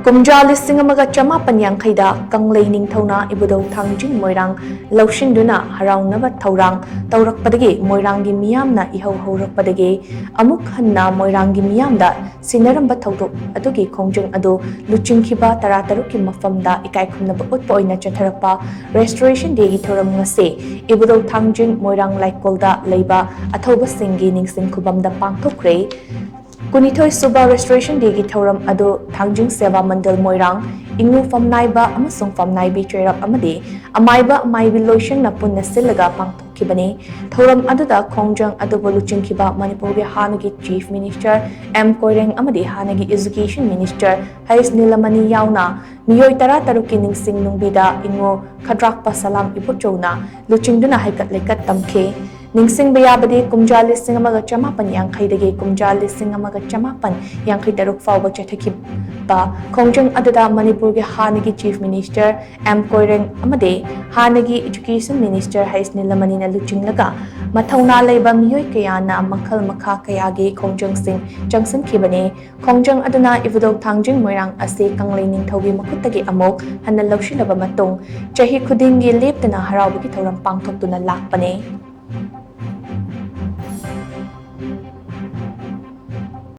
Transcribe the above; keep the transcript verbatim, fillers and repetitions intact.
ꯀꯨꯝꯖꯥ ꯂꯤꯁꯤꯡ ꯑꯃꯒ ꯆꯃꯥꯄꯟ ꯌꯥꯡꯈꯩꯗ ꯀꯪꯂꯩ ꯅꯤꯡꯊꯧꯅ ꯏꯕꯨꯙꯧ ꯊꯥꯡꯖꯤꯡ ꯃꯣꯏꯔꯥꯡ ꯂꯧꯁꯤꯟꯗꯨꯅ ꯍꯔꯥꯎꯅꯕ ꯊꯧꯔꯥꯡ ꯇꯧꯔꯛꯄꯗꯒꯤ ꯃꯣꯏꯔꯥꯡꯒꯤ ꯃꯤꯌꯥꯝꯅ ꯏꯍꯧ ꯍꯧꯔꯛꯄꯗꯒꯤ ꯑꯃꯨꯛ ꯍꯟꯅ ꯃꯣꯏꯔꯥꯡꯒꯤ ꯃꯤꯌꯥꯝꯗ ꯁꯤꯟꯅꯔꯝꯕ ꯊꯧꯗꯣꯛ ꯑꯗꯨꯒꯤ ꯈꯣꯡꯖꯪ ꯑꯗꯨ ꯂꯨꯆꯤꯡꯈꯤꯕ ꯇꯔꯥꯇꯔꯨꯛꯀꯤ ꯃꯐꯝꯗ ꯏꯀꯥꯏ ꯈꯨꯝꯅꯕ ꯎꯠꯄ ꯑꯣꯏꯅ ꯆꯠꯊꯔꯛꯄ Restoration Dayꯒꯤ ꯊꯧꯔꯝ ꯉꯁꯤ ꯏꯕꯨꯙꯧ ꯊꯥꯡꯖꯤꯡ ꯃꯣꯏꯔꯥꯡ ꯂꯥꯏꯀꯣꯜꯗ ꯂꯩꯕ ꯑꯊꯧꯕꯁꯤꯡꯒꯤ ꯅꯤꯡꯁꯤꯡ ꯈꯨꯕꯝꯗ ꯄꯥꯡꯊꯣꯛꯈ꯭ꯔꯦ꯫ ꯀꯨꯟꯅꯤꯊꯣꯏ ꯁꯨꯕ Restoration Dayꯒꯤ ꯊꯧꯔꯝ ꯑꯗꯨ ꯊꯥꯡꯖꯤꯡ ꯁꯦꯕꯥ ꯃꯟꯗꯜ ꯃꯣꯏꯔꯥꯡ, ꯏꯉꯨ ꯐꯝꯅꯥꯏꯕ ꯑꯃꯁꯨꯡ ꯐꯝꯅꯥꯏꯕꯤ ꯆꯩꯔꯛ ꯑꯃꯗꯤ ꯑꯃꯥꯏꯕ ꯑꯃꯥꯏꯕꯤ ꯂꯣꯏꯁꯪꯅ ꯄꯨꯟꯅ ꯁꯤꯜꯂꯒ ꯄꯥꯡꯊꯣꯛꯈꯤꯕꯅꯤ꯫ ꯊꯧꯔꯝ ꯑꯗꯨꯗ ꯈꯣꯡꯖꯪ ꯑꯗꯨꯕꯨ ꯂꯨꯆꯤꯡꯈꯤꯕ ꯃꯅꯤꯄꯨꯔꯒꯤ ꯍꯥꯟꯅꯒꯤ Chief Minister ꯑꯦꯝ ꯀꯣꯏꯔꯦꯡ ꯑꯃꯗꯤ ꯍꯥꯟꯅꯒꯤ Education Minister ꯍꯩꯁ ꯅꯤꯂꯃꯅꯤ ꯌꯥꯎꯅ ꯃꯤꯑꯣꯏ ꯇꯔꯥꯇꯔꯨꯛꯀꯤ ꯅꯤꯡꯁꯤꯡ ꯅꯨꯡꯕꯤꯗ ꯏꯉꯨ ꯈꯗ꯭ꯔꯥꯛꯄ ꯁꯂꯥꯝ ꯏꯕꯣꯆꯧꯅ ꯂꯨꯆꯤꯡꯗꯨꯅ ꯍꯩꯀꯠ ꯂꯩꯀꯠ ꯇꯝꯈꯤ꯫ ꯅꯤꯡꯁꯤꯡꯕ ꯌꯥꯕꯗꯤ ꯀꯨꯝꯖꯥ ꯂꯤꯁꯤꯡ ꯑꯃꯒ ꯆꯃꯥꯄꯟ ꯌꯥꯡꯈꯩꯗꯒꯤ ꯀꯨꯝꯖꯥ ꯂꯤꯁꯤꯡ ꯑꯃꯒ ꯆꯃꯥꯄꯟ ꯌꯥꯡꯈꯩ ꯇꯔꯨꯛ ꯐꯥꯎꯕ ꯆꯠꯊꯈꯤꯕ ꯈꯣꯡꯖꯪ ꯑꯗꯨꯗ ꯃꯅꯤꯄꯨꯔꯒꯤ ꯍꯥꯟꯅꯒꯤ Chief Minister ꯑꯦꯝ ꯀꯣꯏꯔꯦꯡ ꯑꯃꯗꯤ ꯍꯥꯟꯅꯒꯤ Education Minister ꯍꯩꯁ ꯅꯤꯂꯃꯅꯤꯅ ꯂꯨꯆꯤꯡꯂꯒ ꯃꯊꯧꯅꯥ ꯂꯩꯕ ꯃꯤꯑꯣꯏ ꯀꯌꯥꯅ ꯃꯈꯜ ꯃꯈꯥ ꯀꯌꯥꯒꯤ ꯈꯣꯡꯖꯪꯁꯤꯡ ꯆꯪꯁꯤꯟꯈꯤꯕꯅꯤ꯫ ꯈꯣꯡꯖꯪ ꯑꯗꯨꯅ ꯏꯕꯨꯙꯧ ꯊꯥꯡꯖꯤꯡ ꯃꯣꯏꯔꯥꯡ ꯑꯁꯤ ꯀꯪꯂꯩ ꯅꯤꯡꯊꯧꯒꯤ ꯃꯈꯨꯠꯇꯒꯤ ꯑꯃꯨꯛ ꯍꯟꯅ ꯂꯧꯁꯤꯜꯂꯕ ꯃꯇꯨꯡ ꯆꯍꯤ ꯈꯨꯗꯤꯡꯒꯤ ꯂꯦꯞꯇꯅ ꯍꯔꯥꯎꯕꯒꯤ ꯊꯧꯔꯝ ꯄꯥꯡꯊꯣꯛꯇꯨꯅ ꯂꯥꯛꯄꯅꯤ꯫